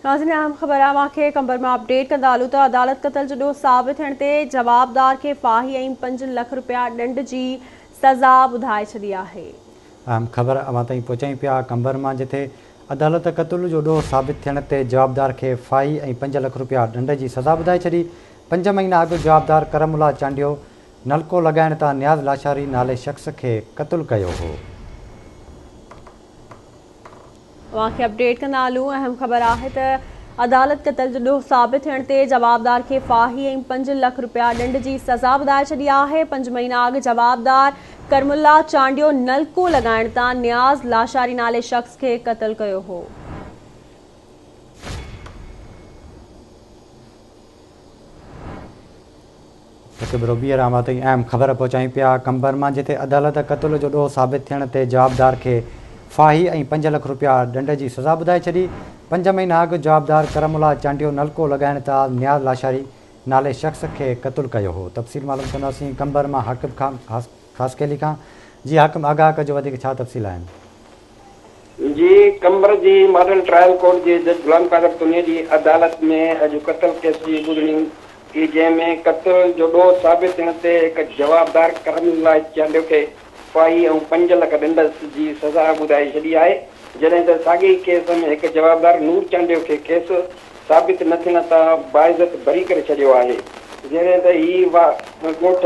ناظرين اهم خبر اوهان کي قمبر مان اپڊيٽ ڪندا هلون ته عدالت قتل جو ڏوهه ثابت ٿيڻ تي جوابدار کي ڦاهي ۽ 5 لک رپيا ڏنڊ جي سزا ٻڌائي ڇڏي آهي. اهم خبر اوهان تائين پهچايون پيا قمبر مان جتي عدالت قتل جو ڏوهه ثابت ٿيڻ تي جوابدار کي ڦاهي ۽ 5 لک رپيا ڏنڊ جي سزا ٻڌائي ڇڏي. 5 مهينا اڳ جوابدار ڪرم الله چانڊيو نلڪو لڳائڻ تان نياز لاشاري نالي شخص کي قتل ڪيو هو. اوهان کي اپڊيٽ ڪندا هلون اهم خبر آهي ته عدالت قتل جو ڏوهه ثابت ٿيڻ تي جوابدار کي ڦاهي ۽ 5 لک رپيا ڏنڊ جي سزا ٻڌائي ڇڏي آهي. 5 مهينا اڳ جوابدار ڪرم الله چانڊيو نلڪو لڳائڻ تان نياز لاشاري نالي شخص کي قتل ڪيو هو. هڪ ڀيرو ٻيهر اوهان تائين اهم خبر پهچايون پيا قمبر مان جتي عدالت قتل جو ڏوهه ثابت ٿيڻ تي جوابدار کي ڦاهي ۽ 5 لک رپيا ڏنڊ جي سزا ٻڌائي ڇڏي. 5 مهينا اڳ جوابدار ڪرم الله چانڊيو نلڪو لڳائڻ تان نياز لاشاري نالي شخص کي قتل ڪيو هو. تفصيل معلوم ڪنداسين قمبر مان حاڪم خان خاصخيلي کان. جي حاڪم آگاهه ڪجو وڌيڪ ڇا تفصيل آهن. جي قمبر جي ماڊل ٽرائل ڪورٽ جي جج غلام قادر تنيي جي عدالت ۾ اڄ قتل ڪيس جي ٻڌڻي ٿي جنهن ۾ قتل جو ڏوهه ثابت ٿيڻ تي هڪ جوابدار ڪرم الله چانڊيو کي ڦاهي ۽ 5 لک ڏنڊ جي سزا ٻڌائي ڇڏي آهي جڏهن ته ساڳئي ئي ڪيس ۾ هڪ جوابدار نور چانڊيو کي ڪيس ثابت نه ٿيڻ تان باعزت بري ڪري ڇڏيو آهي جڏهن ته هي ڳوٺ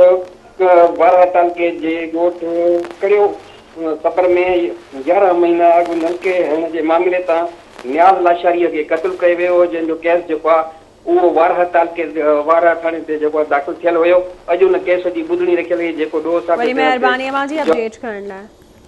وارهه تعلقي جي ڳوٺ ڪڙيو صبر ۾ 11 مهينا اڳ نلڪي هڻڻ جي معاملي تان نياز لاشاريء کي قتل ڪيو ويو هو، جنهن جو ڪيس جيڪو آهي اهو وارهه تعلقي وارهه ٿاڻي تي جيڪو آهي داخل ٿيل هيو. اڄ ان ڪيس جي ٻڌڻي رکيل هئي، جيڪو ڏوهه ثابت وڏي ٿيڻ تي مهرباني اوهان جي اپڊيٽ ڪرڻ لاء.